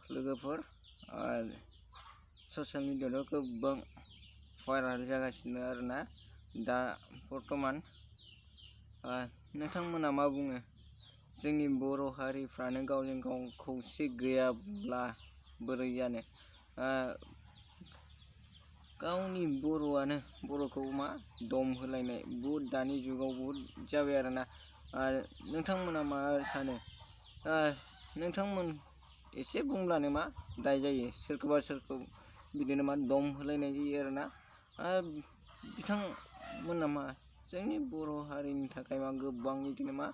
लोगोफोर ससियेल मिडियायाव गोबां भाइराल जागासिनो आरोना दा बर्थमान नोंथांमोना मा बुङो? जोंनि बर' हारिफ्रानो गावजों गाव खौसे गैयाब्ला बोरै जानो? गावनि बर'खौ मा दम होलायनाय बुहुद दानि जुगाव बुहुद जाबाय आरोना। नोंथांमोना मा सानो? नोंथांमोन एसे बुंब्लानो मा दाय जायो, सोरखौबा बिदिनो मा दम होलायनाय जायो आरोना। बिथांमोना मा जोंनि बर' हारिनि थाखाय मा गोबां बिदिनो मा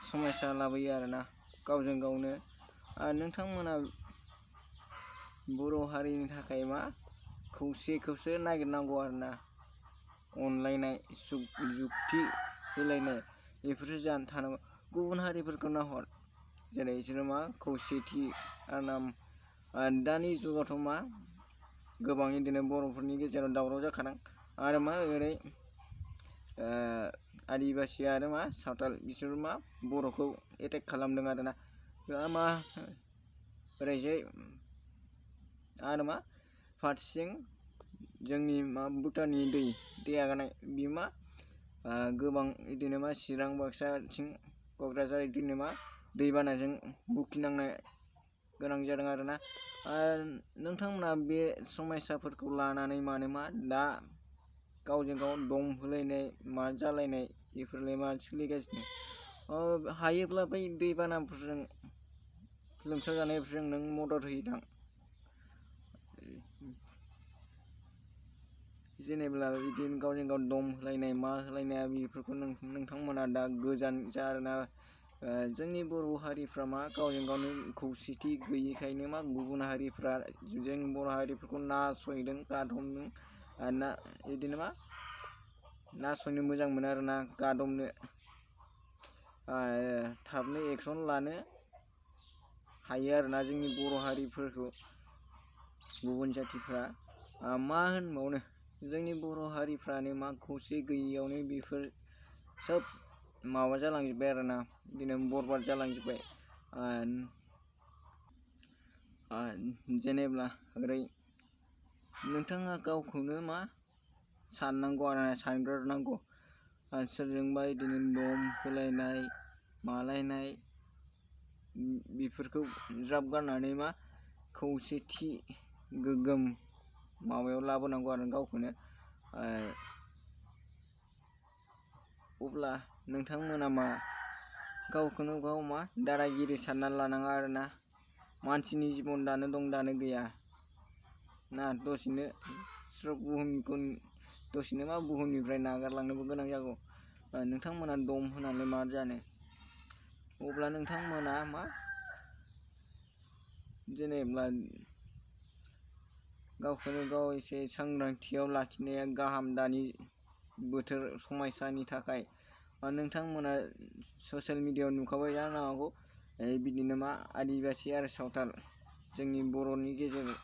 समयसा लाबोयो आरोना गावजों गावनो। नोंथांमोना बर' हारिनि थाखाय मा खौसेखौसो नागिरनांगौ आरोना। अनलायनाय जुक्ति होलायनाय बेफोरसो जानो थानांगौ। गुबुन हारिफोरखौ नाहर, जेरै बिसोरो मा खौसेथि दानि जुगावथ' मा गोबां बिदिनो बर'फोरनि गेजेराव दावराव जाखादों आरो मा ओरै आदिबासि आरो मा सावथाल बिसोर मा बर'खौ एटेक खालामदों आरोना। मा ओरैजाय आरो मा फारसेथिं जोंनि मा भुटाननि दै आगानाय बे मा गोबां बिदिनो मा चिरां बाक्साथिं क'क्राझार बिदिनो मा दैबानाजों भुगिनांनो गोनां जादों आरोना। नोंथांमोना बे समयसाफोरखौ लानानै मानो मा दा गावजों गाव दम होलायनाय मा जालायनाय बेफोरलाय मा सोलिगासिनो? हायोब्ला बै दैबानाफोरजों लोमसाव जानायफोरजों नों मदद होयोदां। जेनेब्ला बिदिनो गावजों गाव दम होलायनाय मा होलायनाया बेफोरखौ नोंथांमोना दा गोजान जा आरोना। जोंनि बर' हारिफ्रा मा गावजों गावनो खौसेथि गैयिखायनो मा गुबुन हारिफ्रा जोंनि बर' हारिफोरखौ नासयदों, गादबदों बिदिनो मा नासयनो मोजां मोनो आरोना, गादबनो थाबनो एक्सन लानो हायो आरोना जोंनि बर' हारिफोरखौ गुबुन जाथिफ्रा। मा होनबावनो, जोंनि बर' हारिफ्रानो मा खौसे गैयियावनो बेफोर सोब माबा जालांजोब्बाय आरोना, बिदिनो बरबाद जालांजोब्बाय। जेनेब्ला ओरै नोंथाङा गावखौनो मा साननांगौ आरोना, सानग्रोनांगौ। सोरजोंबा बिदिनो दम होलायनाय मालायनाय बेफोरखौ ज्राब गारनानै मा खौसेथि गोग्गोम माबायाव लाबोनांगौ आरो गावखौनो। अब्ला नोंथांमोना मा गावखौनो गाव मा दादागिरि सानना लानाङा आरोना। मानसिनि जिबन दानो दं दानो गैया ना, दसेनो स्रब दसेनो मा बुहुमनिफ्राय नागारलांनोबो गोनां जागौ। नोंथांमोना दम होनानै मा जानो? अब्ला नोंथांमोना मा जेनेब्ला गावखौनो गाव एसे सांग्रांथियाव लाखिनाया गाहाम दानि बोथोर समयसानि थाखाय। नोंथांमोना ससियेल मिडियायाव नुखाबाय जानो हागौ, बिदिनो मा आदिबासि आरो सावथाल जोंनि बर'नि गेजेराव